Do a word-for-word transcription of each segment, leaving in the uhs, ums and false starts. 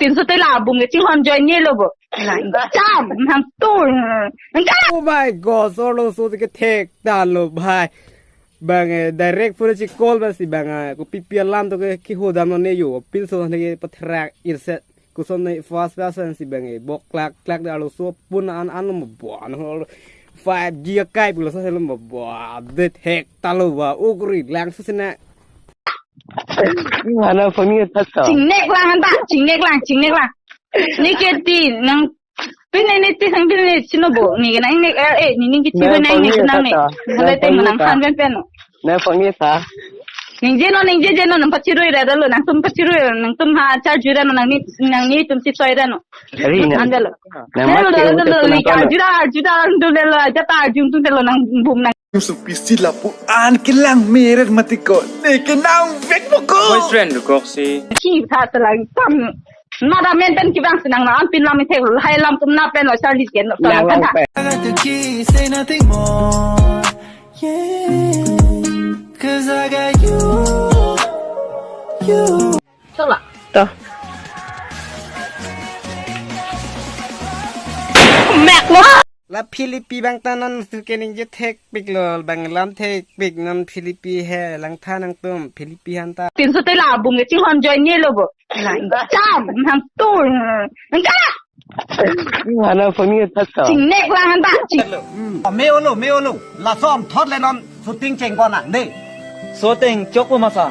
Pinso te la bung ke chinghon join ne lo bo. Nang cham, nang tur, nang cham. Oh my God, so arloso ke thekta lo bhai. Bang, eh, direct phone si call ba si bang, eh, kopi pi alam to ke kiho damlo ne yo. Pinso ne ke patherak irset. Koson ne first person si bang, eh, bok klak klak de arloso pun an an lo bo. Ano five G akai pulo sa lo bo. De thekta lo ba. Ukri langso sina. Hana phone ni tha ta. Chingnek lang anta, chingnek lang, chingnek lang. Ne ke ti nang pine ne ti sang pine ne chino bo. Ne ke nang ne eh eh ne ne ke ti nang ne ke nang ne. Nang phone ni tha ta. Nang phone ni tha. Ningje non, ningje je non, nang pachirui ra lo, nangtum pachirui, nangtum ha charge ra non, nangni nangni tum si soi ra non. Ari na. Anta lo. Nang ma lo, te lo, lo, lo, lo, nang lo, lo, lo. Arju ra, arju ra, arju ra lo, arju ta, arju tum te lo, nang bum nang. Sopisi lapu-an kelang meret mati ko. Ne ke nang vek mo ko. Boyfriend ko si. Ki tha ta lang tam. Nada men pen kibang si nang na an pin lam ithek lo. Hai lam tum na pen lo charli ken lo. Nang lang pen. I got the key, say nothing more. Yeah. 'Cause I got you. You. To. Mek lo. La Philippi bang ta non su ke ningje thekpik lo, bang lam thekpik non Philippi he, langtha nangtum Philippi han ta. Pinso te la bung ke chinghon join ne lo bo. Nang cham, nang tur, nang cham. Hana phone ni tha ta. Chingnek lang anta, ching. Me olo, me olo. Lason thot le non shooting cheng ko nang de. Shooting chok po masa.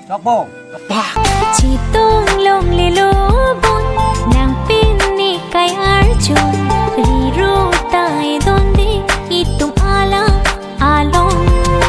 Chok po. Chetong longle lo bun, nang pini kai arju.